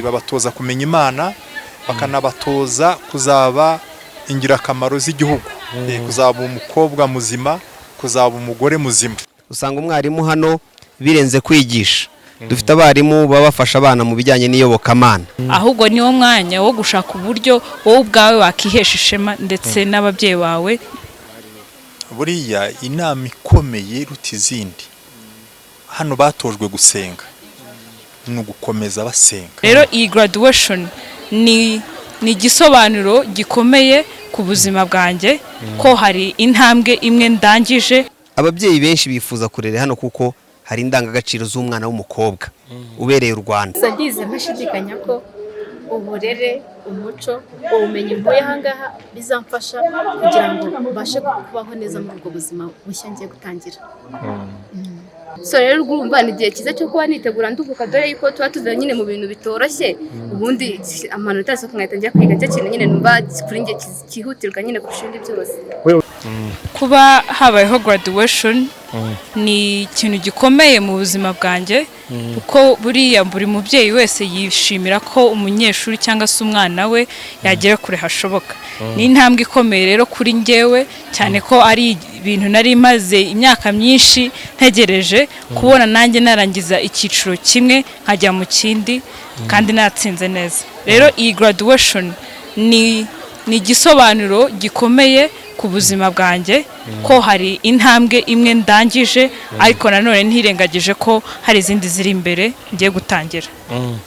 Babatoza kumenya Imana, bakanabatoza kuzaba ingirakamaro z'igihugu, kuzaba umukobwa muzima, kuzaba umugore muzima. Usanga umwarimu hano birenze kwigisha. Dufite abarimu baba bafasha abana mu bijyanye n'iyobokamana. Ahubwo niwo mwanya wo gushaka uburyo wowe ubwawe wakihesha ishema ndetse n'ababyeyi bawe. Buriya inama ikomeye iruta izindi hano batojwe gusenga, ni ugukomeza basenga. Rero iyi graduation ni igisobanuro gikomeye ku buzima bwanjye, ko hari intambwe imwe ndangije. Ababyeyi benshi bifuza kurera hano kuko hari indangagaciro z'umwana w'umukobwa ubereye u Rwanda. Gusa ndize ntashidikanya ko uburere, umuco, ubumenyi mvuye aha ngaha bizamfasha kugira ngo mbashe kubaho neza muri ubwo buzima bushya ngiye gutangira. So rero urumva ni igihe cyiza cyo kuba nitegura nduhuka, dore yuko tuba tuvuye nyine mu bintu bitoroshye. Ubundi amanota yasohoka nkahita njya kwiga, nicyo kintu nyine numva kuri njye cyihutirwa nyine kurusha ibindi byose. Kuba habayeho graduation ni ikintu gikomeye mu buzima bwanjye, kuko buriya buri mubyeyi wese yishimira ko umunyeshuri cyangwa se umwana we yagera kure hashoboka. Ni intambwe ikomeye rero kuri njyewe, cyane ko ari ibintu nari maze imyaka myinshi ntegereje kubona, nanjye narangiza icyiciro kimwe nkajya mu kindi kandi natsinze neza. Rero iyi graduation ni igisobanuro gikomeye ku buzima bwanjye, ko hari intambwe imwe ndangije, ariko nanone ntirengagije ko hari izindi ziri imbere ngiye gutangira.